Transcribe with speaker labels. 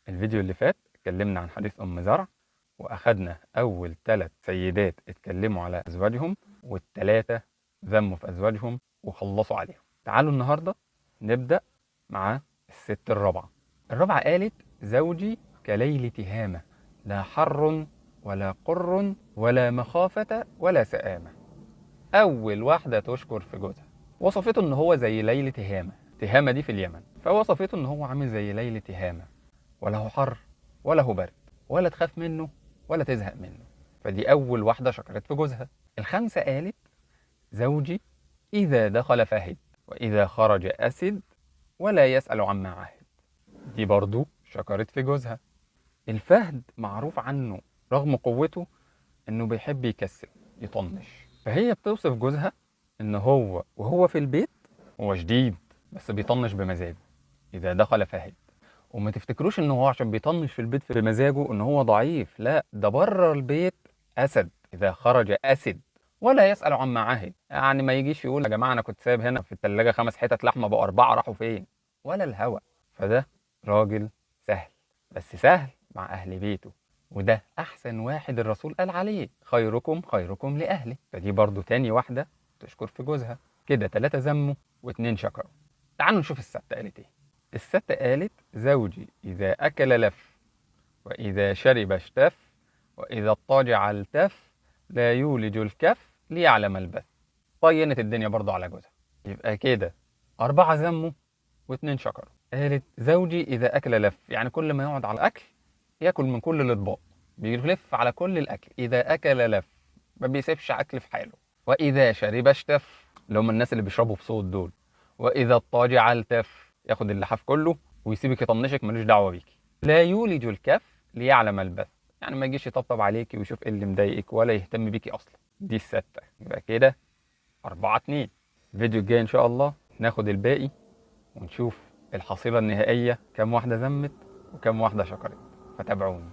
Speaker 1: الفيديو اللي فات اتكلمنا عن حديث أم زرع، وأخدنا أول 3 سيدات اتكلموا على أزواجهم، والثلاثة ذموا في أزواجهم وخلصوا عليهم. تعالوا النهاردة نبدأ مع الست الرابعة. الرابعة قالت: زوجي كليل تهامة، لا حر ولا قر ولا مخافة ولا سآمة. أول واحدة تشكر في جوزها، وصفته إن هو زي ليل تهامة. تهامة دي في اليمن، فوصفته إن هو عامل زي ليل تهامة، ولا هو حر ولا هو برد، ولا تخاف منه ولا تزهق منه. فدي أول واحدة شكرت في جوزها. الخامسة قالت: زوجي إذا دخل فهد، وإذا خرج أسد، ولا يسأل عما عهد. دي برضو شكرت في جوزها. الفهد معروف عنه رغم قوته إنه بيحب يكسل يطنش، فهي بتوصف جوزها إن هو وهو في البيت هو شديد بس بيطنش بمزاجه، إذا دخل فهد. وما تفتكروش إن هو عشان بيطنش في البيت بمزاجه إن هو ضعيف، لا، ده بره البيت أسد، إذا خرج أسد، ولا يسأل عما عهد. يعني ما يجيش يقول يا جماعة أنا كنت سايب هنا في التلاجة 5 حتت لحمة بقوا 4 راحوا فين، ولا الهوى. فده راجل سهل، بس سهل مع أهل بيته، وده أحسن واحد الرسول قال عليه خيركم خيركم لأهله. فدي برضو تاني واحدة تشكر في جوزها. كده 3 ذموا و2 شكروا. تعالوا نشوف الستة قالت إيه. الستة قالت: زوجي إذا أكل لف، وإذا شرب اشتف، وإذا اضطجع التف، لا يولج الكف ليعلم البث. طينت الدنيا برضو على جوزها. يبقى كده 4 ذموا و2 شكروا. قالت: زوجي إذا أكل لف، يعني كل ما يقعد على الأكل ياكل من كل الأطباق، بيلف على كل الأكل. إذا أكل لف، ما بيسيبش أكل في حاله. وإذا شرب اشتف، اللي هم الناس اللي بيشربوا بصوت دول. وإذا اضطجع التف، ياخد اللحاف كله ويسيبك يطنشك، ملوش دعوة بيكي. لا يولج الكف ليعلم البث، يعني ما يجيش يطبطب عليكي ويشوف ايه اللي مضايقك ولا يهتم بيكي أصلا. دي الستة. يبقى كده 4-2. الفيديو الجاي إن شاء الله ناخد الباقي ونشوف الحصيلة النهائية، كم واحدة ذمت وكم واحدة شكرت. فتابعوني.